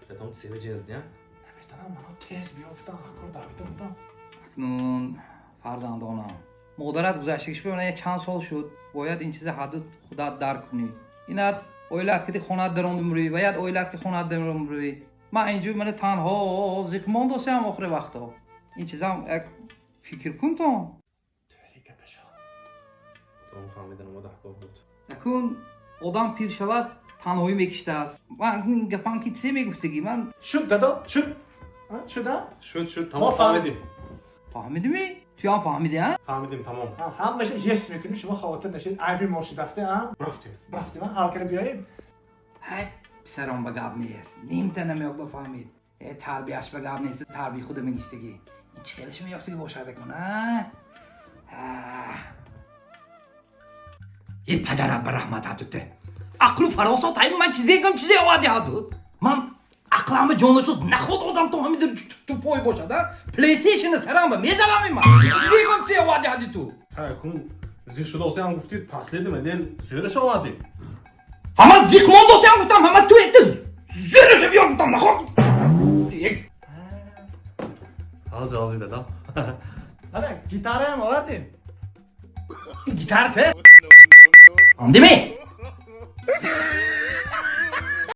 Дадом, сева ҷинс, не? Намедонам, мано тез биёфтам, ҳакор давида будам. Акнун, фарзандонам, модарат гузаштагиш бимона як чанд сол шуд. Бояд ин чиза ҳадду худат дарк кунӣ. Инат оилат ки хонат даронду мурӣ, бояд оилат ки хонат даронду мурӣ. Ман инҷо мана танҳо зиқ мондосиам охири вақто. Ин чизам як фикр кун то. Тӯри гапашо. Худом, фаҳмиданам мо даҳкор буд. Акун одам пир шавад, танҳоӣ мекиштааст. Ман ин гапам ки чизе мегуфтагӣ ман. Шуд, дадо, шуд. Шуд, а? Шуд, шуд. Мо Тамом, фаҳмидим. Фаҳмидими? Туям фаҳмидӣ, а? Фаҳмидим, тамом. Ҳамаша ес мекунем, шумо хавотир нашед, айби мо шудасте, а? Рафтем. Рафтем, а? Ҳал кара биёем. Ҳай, писаром ба гап нест, нимта намеёк бафаҳмид. Э, тарбияш ба гап нест, тарбии худа мегифтагӣ. Ин чӣ хелаш меёфтагӣ бошад акун, а? Е, падарат ба раҳмат, ҳадуте ақлу фаросат. Ай, ман чизе гам, чизе оварди ҳадуд. Ман ақлама ҷонашуд, наход одам то ҳамида тупой бошад, а? Плейстейшн сарам ба мезанам. Ман чизе гам, чизе оварди ҳади ту. Ҳа, кун зиқ шудосиам гуфтид, последний модель зӯраш овардӣ. Ҳама зиқ мондосиам гуфтам, ҳама ту это зӯраша биёр гуфтам, наход. Ҳозир, ҳозир, дадом. Ана, гитараам овардем. Гитар те? Фаҳмидими?